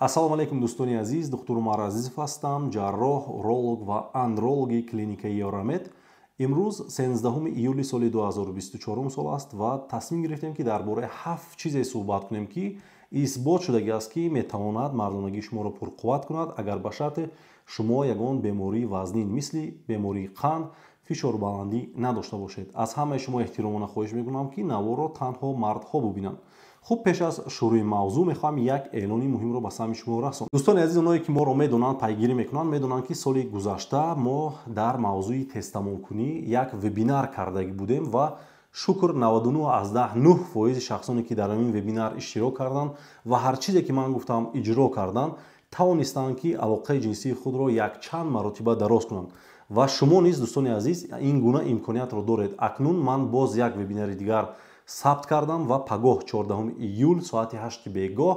Ассалому алайкум, дӯстони азиз, доктор Умар Азизов ҳастам, ҷарроҳ, уролог ва андрологи клиникаи Ёрамед. Имрӯз 13 июли соли 2024 сол аст ва тасмим гирифтем, ки дар бораи 7 чизе суҳбат кунем, ки исбот шудагӣ аст, ки метавонад мардонагии шуморо пурқувват кунад, агар ба шарте шумо ягон бемории вазнин, мисли бемории қанд, фишорбаландӣ надошта бошед. Аз ҳамаи шумо эҳтиромона хоҳиш мекунам, ки наворро танҳо мардҳо бубинанд. Хуб, пеш аз шурӯи мавзӯъ мехоҳам як эълони муҳимро ба самъи шумо расонам. Дӯстони азиз, оное ки моро медонанд, пайгирӣ мекунанд, медонанд, ки соли гузашта мо дар мавзӯи тезтамомкунӣ як вебинар кардагӣ будем ва шукр 99,9% шахсоне, ки дар ҳамин вебинар иштирок карданд ва ҳар чизе ки ман гуфтам иҷро карданд, тавонистанд, ки алоқаи ҷинсии худро якчанд маротиба дароз кунанд. Ва шумо низ, дӯстони азиз, ин гуна имкониятро доред. Акнун ман боз як вебинари дигар сабт кардам ва пагоҳ 14 июл соати 8 бегоҳ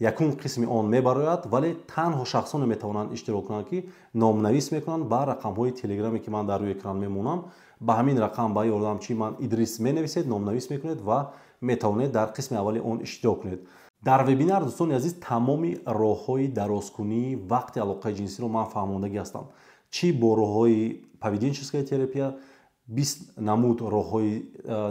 якум қисми он мебарояд, вале танҳо шахсоне метавонанд иштирок кунанд, ки номнавис мекунанд ба рақамҳои телеграме, ки ман дар рӯи экран мемонам. Ба ҳамин рақам ба ёрдамчии ман Идрис менависед, номнавис мекунед ва метавонед дар қисми аввали он иштирок кунед. Дар вебинар, дӯстони азиз, тамоми роҳҳои дарозкунии вақти алоқаи ҷинсиро ман фаҳмондагӣ ҳастам. Чӣ бо роҳҳои поведенческая терапия, 20 намуд роҳҳои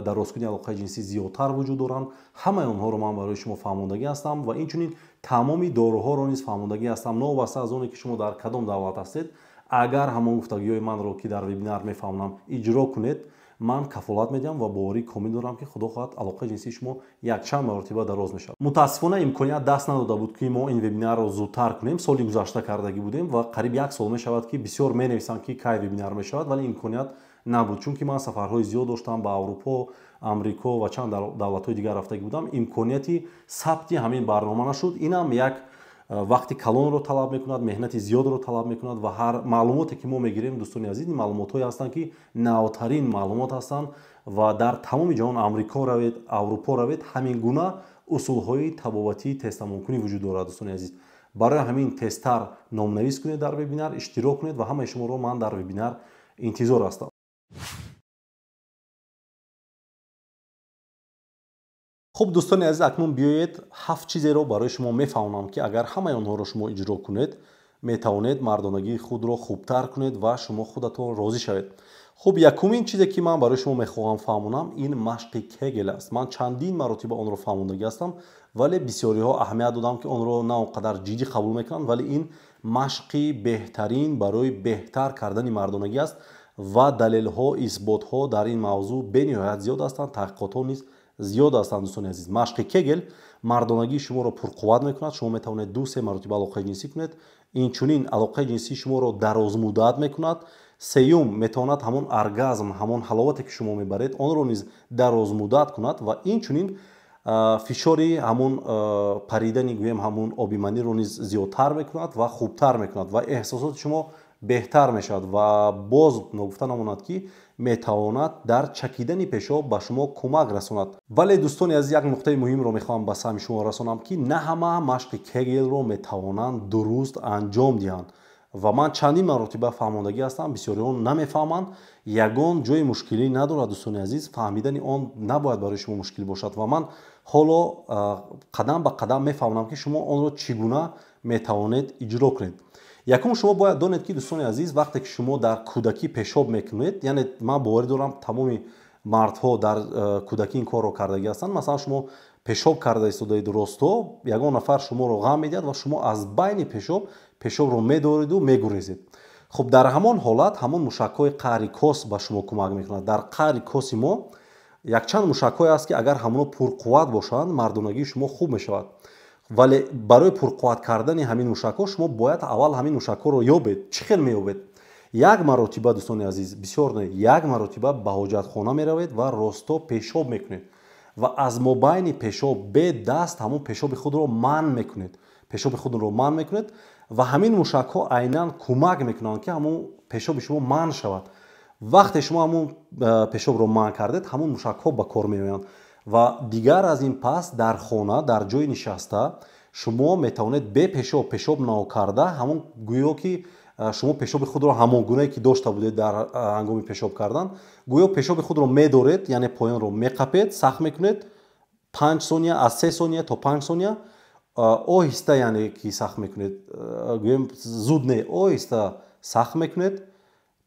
дарозкунии алоқаи ҷинсӣ зиёдтар вуҷуд доранд. Ҳамаи онҳоро ман барои шумо фаҳмондагӣ ҳастам ва инчунин тамоми доруҳоро низ фаҳмондагӣ ҳастам. Новобаста аз оне ки шумо дар кадом давлат ҳастед, агар ҳамон гуфтагиҳои манро, ки дар вебинар мефаҳмонам, иҷро кунед, ман кафолат медиҳам ва боварии комил дорам, ки худо хоҳад алоқаи ҷинсии шумо якчанд маротиба дароз мешавад. Мутаассифона имконият даст надода буд, ки мо ин вебинарро зудтар кунем. Соли гузашта кардагӣ будем ва қариб як сол мешавад, ки бисёр менависанд, ки кай вебинар мешавад, вале имконият набуд, чунки ман сафарҳои зиёд доштам ба Аврупо, Амрико ва чанд давлатҳои дигар рафтагӣ будам. Имконияти сабти ҳамин барнома нашуд. Инам як вақти калонро талаб мекунад, меҳнати зиёдро талаб мекунад ва ҳар маълумоте ки мо мегирем, дӯстони азиз, ин маълумотҳое ҳастанд, ки навтарин маълумот ҳастанд ва дар тамоми ҷаҳон, Амрико равед, Аврупо равед, ҳамин гуна усулҳои табобатии тезтамомкунӣ вуҷуд дорад, дӯстони азиз. Барои ҳамин тезтар номнавис кунед, дар вебинар иштирок кунед ва ҳамаи шуморо ман дар вебинар интизор ҳастам. Хуб, дӯстони азиз, акнун биёед 7 чизеро барои шумо мефаҳмонам, ки агар ҳамаи онҳоро шумо иҷро кунед, метавонед мардонагии худро хубтар кунед ва шумо худатон розӣ шавед. Хуб, якумин чизе ки ман барои шумо мехоҳам фаҳмонам, ин машқи Кегел аст. Ман чандин маротиба онро фаҳмондагӣ ҳастам, вале бисёриҳо аҳамият додам, ки онро на он қадар ҷиддӣ қабул мекунанд, вале ин машқи беҳтарин барои беҳтар кардани мардонагӣ аст ва далелҳо, исботҳо дар ин мавзӯъ бениҳоят зиёд ҳастанд, таҳқиқотҳо низ зиёд ҳастанд, дӯстони азиз. Машқи Кегел мардонагии шуморо пурқувват мекунад. Шумо метавонед 2-3 маротиба алоқаи ҷинсӣ кунед. Инчунин алоқаи ҷинсии шуморо дарозмуддат мекунад. Сеюм, метавонад ҳамон оргазм, ҳамон ҳаловате ки шумо мебаред, онро низ дарозмуддат кунад ва инчунин фишори ҳамон паридани, гӯем, ҳамон оби маниро низ зиёдтар мекунад ва хубтар мекунад ва эҳсосоти шумо беҳтар мешавад. Ва боз ногуфта намонад, ки метавонад дар чакидани пешоб ба шумо кӯмак расонад. Вале, дӯстони азиз, як нуқтаи муҳимро мехоҳам ба самъи шумо расонам, ки на ҳама машқи Кегелро метавонанд дуруст анҷом диҳанд ва ман чандин маротиба фаҳмондагӣ ҳастам, бисёриҳо намефаҳманд. Ягон ҷои мушкилӣ надорад, дӯстони азиз, фаҳмидани он набояд барои шумо мушкил бошад ва ман ҳоло қадам ба қадам мефаҳмонам, ки шумо онро чӣ гуна метавонед иҷро кунед. Якум, шумо бояд донед, ки, дӯстони азиз, вақте ки шумо дар кӯдакӣ пешоб мекунед, яъне ман боварӣ дорам, тамоми мардҳо дар кӯдакӣ ин корро кардагӣ ҳастанд. Масалан, шумо пешоб карда истодаед росто, ягон нафар шуморо ғам медиҳад ва шумо аз байни пешоб пешобро медореду мегурезед. Хуб, дар ҳамон ҳолат ҳамон мушакҳои қаъри кос ба шумо кӯмак мекунад. Дар қаъри коси мо якчанд мушакҳое аст, ки агар ҳамоно пурқувват бошанд, мардонагии шумо хуб мешавад. Вале барои пурқувват кардани ҳамин мушакҳо шумо бояд аввал ҳамин мушакҳоро ёбед. Чӣ хел меёбед? Як маротиба, дӯстони азиз, бисёр не, як маротиба ба ҳоҷатхона меравед ва росто пешоб мекунед ва аз мобайни пешоб бе даст ҳамон пешоби худро манъ мекунед. Пешоби худро манъ мекунед ва ҳамин мушакҳо айнан кӯмак мекунанд, ки ҳамон пешоби шумо манъ шавад. Вақте шумо ҳамон пешобро манъ кардед, ҳамон мушакҳо ба кор меоянд ва дигар аз ин пас дар хона, дар ҷои нишаста шумо метавонед бе пешоб, пешоб нокарда, ҳамон гӯё ки шумо пешоби худро ҳамон гунае ки дошта будед дар ҳангоми пешоб кардан, гӯё пешоби худро медоред, яъне поёнро меқапед, сахт мекунед 5 сония, аз 3 сония то 5 сония. Оҳиста, яъне ки сахт мекунед, гӯем, зуд не, оҳиста сахт мекунед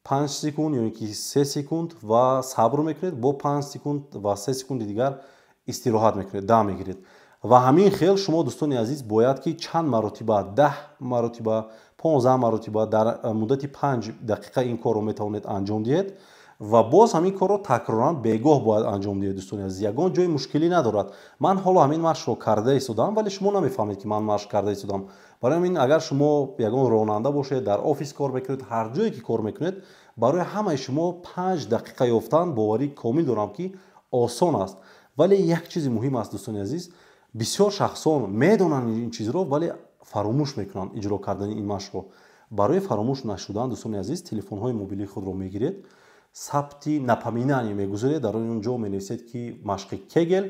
5 секунд ё ки 3 секунд ва сабр мекунед, бо 5 секунд ва 3 секунди дигар истироҳат мекунед, дам мегиред. Ва ҳамин хел шумо, дӯстони азиз, бояд ки чанд маротиба, 10 маротиба, 15 маротиба дар муддати 5 дақиқа ин корро метавонед анҷом диҳед. Ва боз ҳамин корро такроран бегоҳ бояд анҷом диҳед. Дӯстони азиз, ягон ҷои мушкилӣ надорад. Ман ҳоло ҳамин машқро карда истодам, вале шумо намефаҳмед, ки ман машқ карда истодам. Барои ҳамин, агар шумо ягон ронанда бошед, дар офис кор мекунед, ҳар ҷое ки кор мекунед, барои ҳамаи шумо 5 дақиқа ёфтан, боварӣ комил дорам, ки осон аст. Вале як чизи муҳим аст, дӯстони азиз: бисёр шахсон медонанд ин чизро, вале фаромӯш мекунанд иҷро кардани ин машқро. Барои фаромӯш нашудан, дӯстони азиз, телефонҳои мобилии худро мегиред, сабти напоминание мегузоред, дар он ҷо менависед, ки машқи Кегел,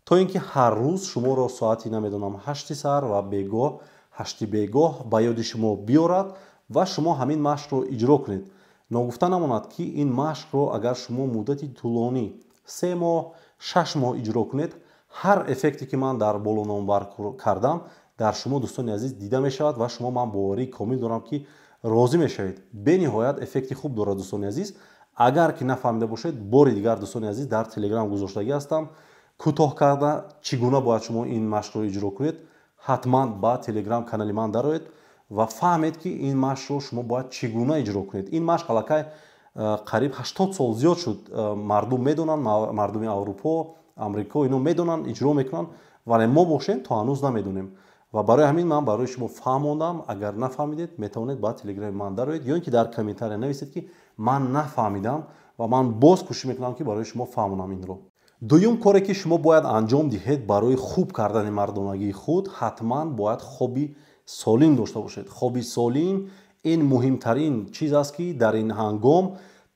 то ин ки ҳар рӯз шуморо соати, намедонам, 8-и саҳар ва бегоҳ, 8-и бегоҳ ба ёди шумо биёрад ва шумо ҳамин машқро иҷро кунед. Ногуфта намонад, ки ин машқро агар шумо муддати тӯлонӣ, 3 моҳ, 6 моҳ иҷро кунед, ҳар эффекте ки ман дар боло номбар кардам, дар шумо, дӯстони азиз, дида мешавад ва шумо, ман боварии комил дорам, ки розӣ мешавед. Бениҳоят эффекти хуб дорад, дӯстони азиз. Агар ки нафаҳмида бошед, бори дигар, дӯстони азиз, дар Телеграм гузоштагӣ ҳастам кӯтоҳ карда, чӣ гуна бояд шумо ин машқро иҷро кунед. Ҳатман ба Телеграм канали ман дароед ва фаҳмед, ки ин машқро шумо бояд чӣ гуна иҷро кунед. Ин машқ аллакай қариб 80 сол зиёд шуд, мардум медонанд, мардуми Аврупо, Амрико, ино медонанд, иҷро мекунанд, вале мо бошем, то ҳанӯз намедонем. Ва барои ҳамин ман барои шумо фаҳмондам. Агар нафаҳмидед, метавонед ба Телеграми ман дароед ё ин ки дар комментария нависед, ки ман нафаҳмидам, ва ман боз кӯшиш мекунам, ки барои шумо фаҳмонам инро. Дуюм коре, ки шумо бояд анҷом диҳед барои хуб кардани мардонагии худ, ҳатман бояд хоби солим дошта бошед. Хоби солим ин муҳимтарин чиз аст, ки дар ин ҳангом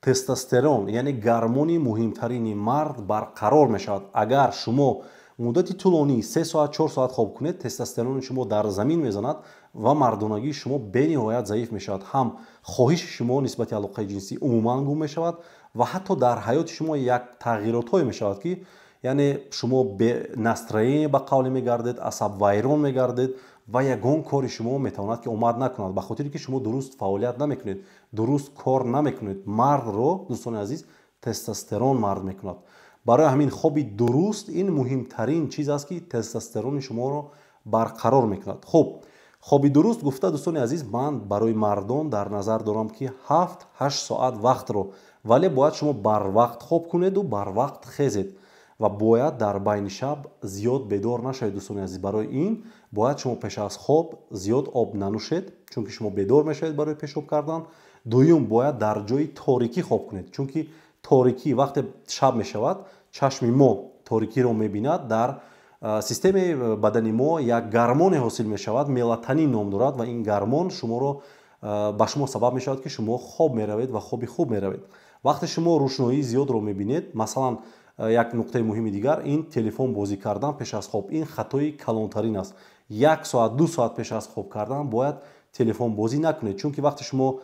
тестостерон, яъне гармони муҳимтарини мард, барқарор мешавад. Агар шумо муддати тӯлонӣ 3 соат, 4 соат хоб кунед, тестостерони шумо дар замин мезанад ва мардонагии шумо бениҳоят заиф мешавад. Ҳам хоҳиши шумо нисбати алоқаи ҷинсӣ умуман гум мешавад ва ҳатто дар ҳаёти шумо як тағйиротҳое мешавад, ки яъне шумо бенастроение, ба қавле, мегардед, асабвайрон мегардед ва ягон кори шумо метавонад, ки омад накунад, ба хотире ки шумо дуруст фаъолият намекунед, дуруст кор намекунед. Мардро, дӯстони азиз, тестостерон мард мекунад. Барои ҳамин хоби дуруст ин муҳимтарин чиз аст, ки тестостерони шуморо барқарор мекунад. Хуб, хоби дуруст гуфта, дӯстони азиз, ман барои мардон дар назар дорам, ки 7-8 соат вақтро, вале бояд шумо барвақт хоб кунеду барвақт хезед ва бояд дар байни шаб зиёд бедор нашавед. Дӯстони азиз, барои ин бояд шумо пеш аз хоб зиёд об нанӯшед, чунки шумо бедор мешавед барои пешоб кардан. Дуюм, бояд дар ҷои торикӣ хоб кунед, чунки торикӣ, вақте шаб мешавад, чашми мо торикиро мебинад, дар системаи бадани мо як гармоне ҳосил мешавад, мелатонин ном дорад, ва ин гармон шуморо ба шумо сабаб мешавад, ки шумо хоб меравед ва хоби хуб меравед. Вақте шумо рӯшноии зиёдро мебинед, масалан, як нуқтаи муҳими дигар ин телефон бозӣ кардан пеш аз хоб. Ин хатои калонтарин аст. Як соат, 2 соат пеш аз хоб кардан бояд телефонбозӣ накунед, чунки вақте шумо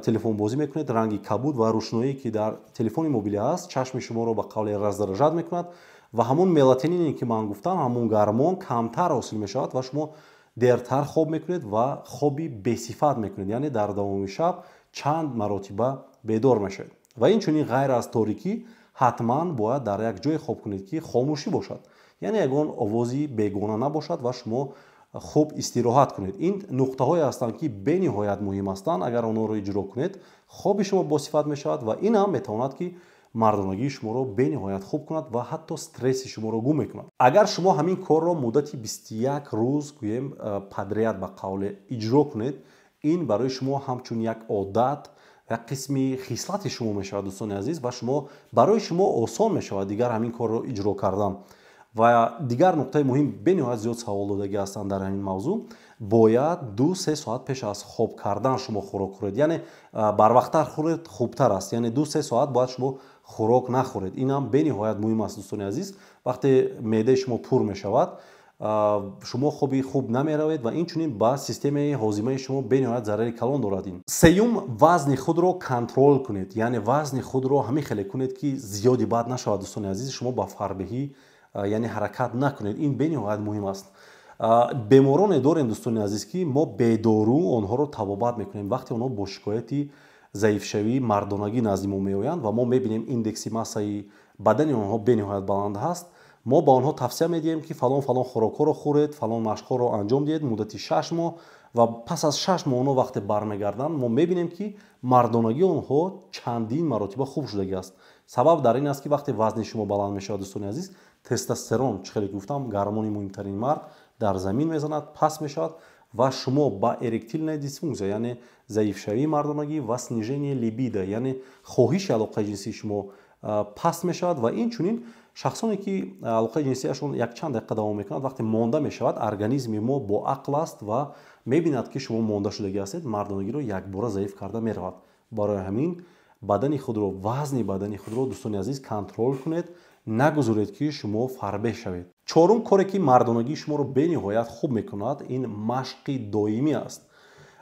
телефонбозӣ мекунед, ранги кабуд ва рӯшноие, ки дар телефони мобилӣ ҳаст, чашми шуморо, ба қавле, раздражать мекунад ва ҳамон мелатонине, ки ман гуфтам, ҳамон гармон камтар ҳосил мешавад ва шумо дертар хоб мекунед ва хоби бесифат мекунед, яъне дар давоми шаб чанд маротиба бедор мешавед. Ва инчунин, ғайр аз торикӣ, ҳатман бояд дар як ҷое хоб кунед, ки хомӯшӣ бошад, яъне ягон овози бегона набошад ва шумо хуб истироҳат кунед. Ин нуқтаҳое ҳастанд, ки бениҳоят муҳим ҳастанд. Агар онҳоро иҷро кунед, хоби шумо босифат мешавад ва ин ҳам метавонад, ки мардонагии шуморо бениҳоят хуб кунад ва ҳатто стресси шуморо гум мекунад. Агар шумо ҳамин корро муддати 21 рӯз, гӯем, подряд, ба қавле, иҷро кунед, ин барои шумо ҳамчун як одат, як қисми хислати шумо мешавад, дӯстони азиз, ва шумо барои шумо осон мешавад дигар ҳамин корро иҷро кардан. Ва дигар нуқтаи муҳим, бениҳоят зиёд савол додагӣ ҳастанд дар ҳамин мавзӯъ: бояд 2-3 соат пеш аз хоб кардан шумо хӯрок хӯред, яъне барвақттар хӯред, хубтар аст, яъне 2-3 соат бояд шумо хӯрок нахӯред. Ин ҳам бениҳоят муҳим аст, дӯстони азиз. Вақте меъдаи шумо пур мешавад, шумо хоби хуб намеравед ва инчунин ба системаи ҳозимаи шумо бениҳоят зарари калон дорад ин. Сеюм, вазни худро контрол кунед, яъне вазни худро ҳамин хеле кунед, ки зиёди бад нашавад. Дӯстони азиз, шумо ба фарбеҳӣ, яъне, ҳаракат накунед. Ин бениҳоят муҳим аст. Бемороне дорем, дӯстони азиз, ки мо бедору онҳоро табобат мекунем. Вақте онҳо бо шикояти заифшавии мардонагӣ назди мо меоянд ва мо мебинем, индекси массаи бадани онҳо бениҳоят баланд ҳаст, мо ба онҳо тавсия медиҳем, ки фалон фалон хӯрокҳоро хӯред, фалон машқҳоро анҷом диҳед муддати 6 моҳ. Ва пас аз 6 моҳ онҳо вақте бармегарданд, мо мебинем, ки мардонагии онҳо чандин маротиба хуб шудагӣ аст. Сабаб дар ин аст, ки вақте вазни шумо баланд мешавад, дӯстони азиз, тестостерон, чӣ хеле гуфтам, гормони муҳимтарини мард, дар замин мезанад, паст мешавад ва шумо ба эректильная дисфункция, яъне заифшавии мардонагӣ, ва снижение либидо, яъне хоҳиши алоқаи ҷинсии шумо паст мешавад. Ва инчунин шахсоне, ки алоқаи ҷинсияшон якчанд дақиқа давом мекунад, вақте монда мешавад, организми мо боақл аст ва мебинад, ки шумо монда шудагӣ ҳастед, мардонагиро якбора заиф карда меравад. Барои ҳамин бадани худро, вазни бадани худро, дӯстони азиз, контрол кунед, нагузоред, ки шумо фарбеҳ шавед. Чорум коре, ки мардонагии шуморо бениҳоят хуб мекунад, ин машқи доимӣ аст.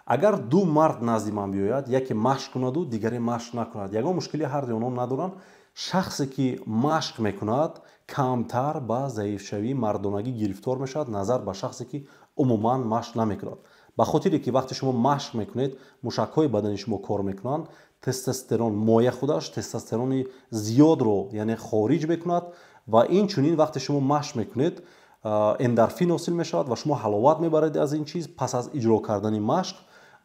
Агар ду мард назди ман биёяд, яке машқ кунаду дигаре машқ накунад, ягон мушкили ҳарди онҳо надоранд. Шахсе, ки машқ мекунад, камтар ба заифшавии мардонагӣ гирифтор мешавад, назар ба шахсе, ки умуман машқ намекунад. Ба хотире ки вақте шумо машқ мекунед, мушакҳои бадани шумо кор мекунанд, тестостерон, моя худаш тестостерони зиёдро, яъне, хориҷ мекунад. Ва инчунин вақте шумо машқ мекунед, эндорфин ҳосил мешавад ва шумо ҳаловат мебаред аз ин чиз пас аз иҷро кардани машқ.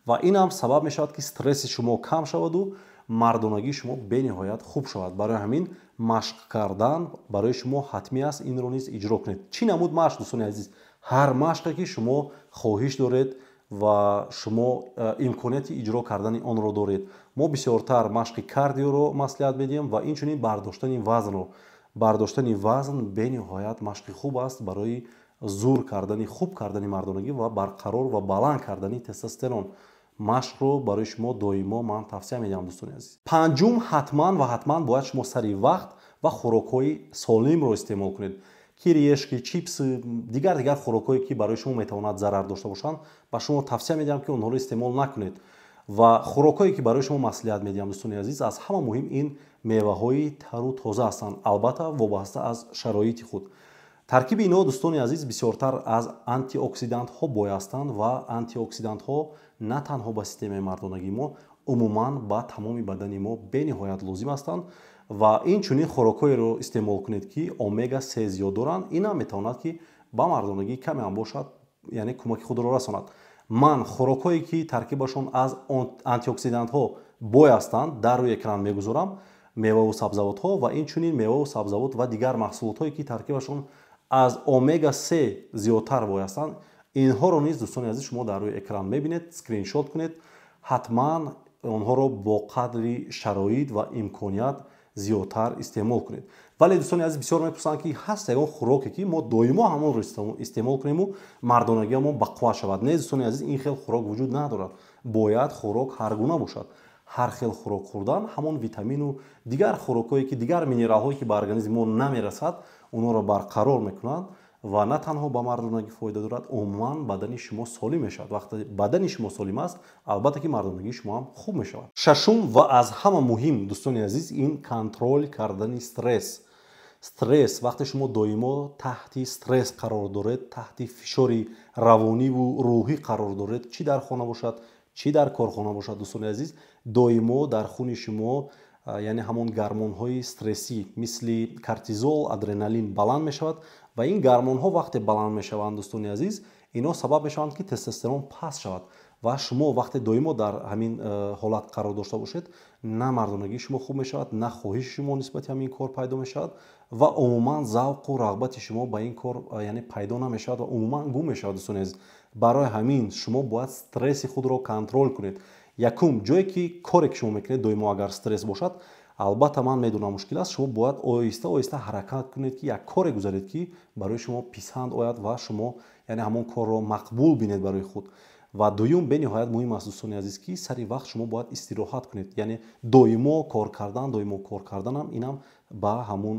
Ва ин ҳам сабаб мешавад, ки стресси шумо кам шаваду мардонагии шумо бениҳоят хуб шавад. Барои ҳамин машқ кардан барои шумо ҳатмӣ аст, инро низ иҷро кунед. Чӣ намуд машқ, дӯстони азиз? Ҳар машқе, ки шумо хоҳиш доред ва шумо имконияти иҷро кардани онро доред. Мо бисёртар машқи кардиоро маслиҳат медиҳем ва инчунин бардоштани вазнро. Бардоштани вазн бениҳоят машқи хуб аст барои зур кардани, хуб кардани мардонагӣ ва барқарор ва баланд кардани тестостерон. Машқро барои шумо доимо ман тавсия медиҳам, дӯстони азиз. Панҷум, ҳатман ва ҳатман бояд шумо сари вақт ва хӯрокҳои солимро истеъмол кунед. Кириешки, чипсы, дигар дигар хӯрокҳое, ки барои шумо метавонад зарар дошта бошанд, ба шумо тавсия медиҳам, ки онҳоро истеъмол накунед. Ва хӯрокҳое, ки барои шумо маслиҳат медиҳам, дӯстони азиз, аз ҳама муҳим ин меваҳои тару тоза ҳастанд, албатта, вобаста аз шароити худ. Таркиби инҳо, дӯстони азиз, бисёртар аз антиоксидантҳо бой ҳастанд ва антиоксидантҳо на танҳо ба системаи мардонагии мо, умуман ба тамоми бадани мо бениҳоят лозим ҳастанд. Ва инчунин хӯрокҳоеро истеъмол кунед, ки омега се зиёд доранд. Ин ҳам метавонад, ки ба мардонагӣ каме ҳам бошад, яъне кӯмаки худро расонад. Ман хӯрокҳое, ки таркибашон аз антиоксидантҳо бой ҳастанд, дар рӯи экран мегузорам. Меваву сабзавотҳо ва инчунин меваву сабзавот ва дигар маҳсулотҳое, ки таркибашон аз омега се зиёдтар бой ҳастанд, инҳоро низ, дӯстони азиз, шумо дар рӯи экран мебинед, скриншот кунед. Ҳатман онҳоро бо қадри шароит ва имконият зиёдтар истеъмол кунед. Вале, дӯстони азиз, бисёр мепурсанд, ки ҳаст ягон хӯроке, ки мо доимо ҳамонро истеъмол кунему мардонагиамон бақувват шавад? Не, дӯстони азиз, ин хел хӯрок вуҷуд надорад. Бояд хӯрок ҳар гуна бошад. Ҳар хел хӯрок хӯрдан ҳамон витамину дигар хӯрокҳое, ки дигар минералҳое, ки ба организми мо намерасад, онҳоро барқарор мекунанд ва на танҳо ба мардонагӣ фоида дорад, умуман бадани шумо солим мешавад. Вақте бадани шумо солим аст, албатта, ки мардонагии шумо ҳам хуб мешавад. Шашум ва аз ҳама муҳим, дӯстони азиз, ин контрол кардани стресс. Стресс, вақте шумо доимо таҳти стресс қарор доред, таҳти фишори равониву рӯҳӣ қарор доред, чӣ дар хона бошад, чӣ дар корхона бошад, дӯстони азиз, доимо дар хуни шумо, яъне, ҳамон гормонҳои стрессӣ, мисли кортизол, адреналин баланд мешавад. Ва ин гормонҳо вақте баланд мешаванд, дӯстони азиз, инҳо сабаб мешаванд, ки тестостерон паст шавад. Ва шумо вақте доимо дар ҳамин ҳолат қарор дошта бошед, на мардонагии шумо хуб мешавад, на хоҳиши шумо нисбати ҳамин кор пайдо мешавад ва умуман завқу рағбати шумо ба ин кор, яъне, пайдо намешавад ва умуман гум мешавад, дӯстони азиз. Барои ҳамин шумо бояд стресси худро контрол кунед. Якум, ҷое ки коре, ки шумо мекунед, доимо агар стресс бошад, албатта, ман медонам, мушкил аст, шумо бояд оҳиста оҳиста ҳаракат кунед, ки як коре гузаред, ки барои шумо писанд ояд ва шумо, яъне, ҳамон корро мақбул бинед барои худ. Ва дуюм, бениҳоят муҳим аст, дӯстони азиз, ки сари вақт шумо бояд истироҳат кунед. Яъне доимо кор карданам инам ба ҳамун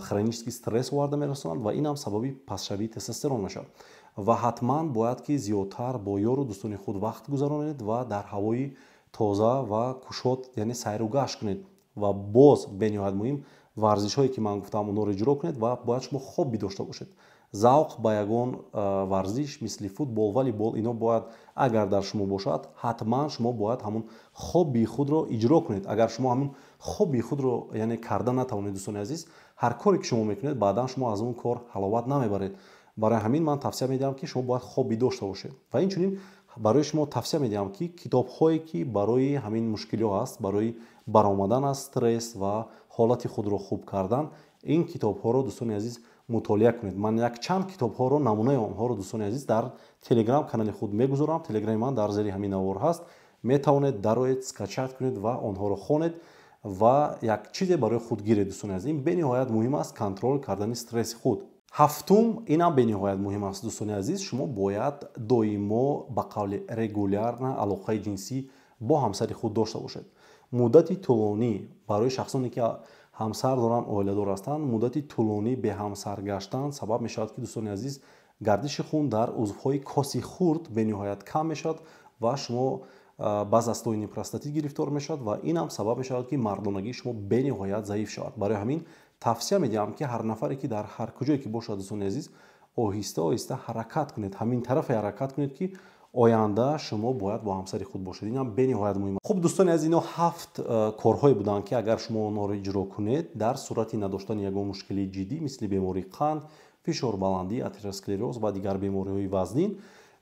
хронический стресс оварда мерасонад ва инам сабаби пастшавии тестостерон мешавад. Ва ҳатман бояд, ки зиёдтар бо ёру дӯстони худ вақт гузаронед ва дар ҳавои тоза ва кушод, яъне, сайру гашт кунед. Ва боз бениҳоят муҳим, варзишҳое, ки ман гуфтам, онҳоро иҷро кунед. Ва бояд шумо хобби дошта бошед. Завқ ба ягон варзиш, мисли футбол, волейбол, ино бояд агар дар шумо бошад, ҳатман шумо бояд ҳамун хобби худро иҷро кунед. Агар шумо ҳамун хобби худро, яъне, карда натавонед, дӯстони азиз, ҳар коре ки шумо мекунед, баъдан шумо аз он кор ҳаловат намебаред. Барои ҳамин ман тавсия медиҳам, ки шумо бояд хобби дошта бошед. Ва инчунин барои шумо тавсия медиҳам, ки китобҳое ки барои ҳамин мушкилиҳо ҳаст, барои баромадан аз стресс ва ҳолати худро хуб кардан, ин китобҳоро, дӯстони азиз, мутолиа кунед. Ман якчанд китобҳоро, намунаи онҳоро, дӯстони азиз, дар Телеграм канали худ мегузорам. Телеграми ман дар зери ҳамин навор ҳаст, метавонед дароед, скачать кунед ва онҳоро хонед ва як чизе барои худ гиред. Дӯстони азиз, ин бениҳоят муҳим аст, контрол кардани стресси худ. Ҳафтум, инам бениҳоят муҳим аст, дӯстони азиз: шумо бояд доимо, ба қавли регулярно, алоқаи ҷинсӣ бо ҳамсари худ дошта бошед. Муддати тӯлонӣ барои шахсоне ки ҳамсар доранд, оиладор ҳастанд, муддати тӯлонӣ беҳамсар гаштан сабаб мешавад, ки, дӯстони азиз, гардиши хун дар узвҳои коси хурд бениҳоят кам мешавад ва шумо ба застойный простатит гирифтор мешавад ва инам сабаб мешавад, ки мардонагии шумо бениҳоят заиф шавад. Барои ҳамин тавсия медиҳам, ки ҳар нафаре ки дар ҳар куҷое ки бошад, дӯстони азиз, оҳиста оҳиста ҳаракат кунед, ҳамин тарафе ҳаракат кунед, ки оянда шумо бояд бо ҳамсари худ бошед. Инам бениҳоят муҳим. Хуб, дӯстони азиз, ино ҳафт корҳое буданд, ки агар шумо онҳоро иҷро кунед, дар сурати надоштани ягон мушкилии ҷиддӣ, мисли бемории қанд, фишорбаландӣ, атеросклероз ва дигар бемориҳои вазнин,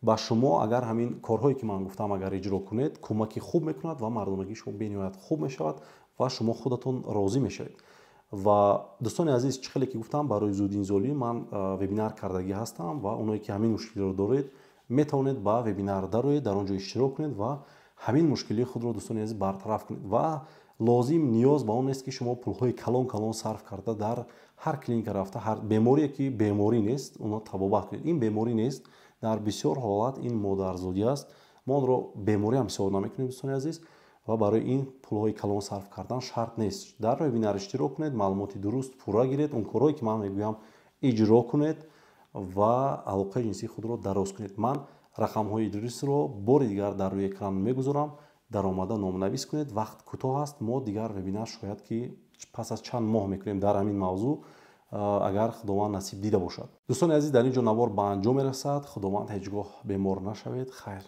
ба шумо агар ҳамин корҳое ки ман гуфтам, агар иҷро кунед, кӯмаки хуб мекунад ва мардонагии шумо бениҳоят хуб мешавад ва шумо худатон розӣ мешавед. Ва, дӯстони азиз, чӣ хеле ки гуфтам, барои зудинзолӣ ман вебинар кардагӣ ҳастам ва оное ки ҳамин мушкилиро доред, метавонед ба вебинар дароед, дар он ҷо иштирок кунед ва ҳамин мушкилии худро, дӯстони азиз, бартараф кунед. Ва лозим, ниёз ба он нест, ки шумо пулҳои калон калон сарф карда, дар ҳар клиника рафта, ҳар беморие ки беморӣ нест, онро табобат кунед. Ин беморӣ нест, дар бисёр ҳолат ин модарзодӣ аст, мо онро беморӣ ҳам ҳисоб намекунем, дӯстони азиз. Ва барои ин пулҳои калон сарф кардан шарт нест. Дар вебинар иштирок кунед, маълумоти дуруст, пурра гиред, он корҳое ки ман мегӯям, иҷро кунед ва алоқаи ҷинсии худро дароз кунед. Ман рақамҳои Идрисро бори дигар дар рӯи экран мегузорам, даромада номнавис кунед. Вақт кӯтоҳ аст, мо дигар вебинар шояд ки пас аз чанд моҳ мекунем дар ҳамин мавзӯъ, агар Худованд насиб дида бошад. Дӯстони азиз, дар ин ҷо навор ба анҷом мерасад. Худованд, ҳеҷ гоҳ бемор нашавед. Хайр.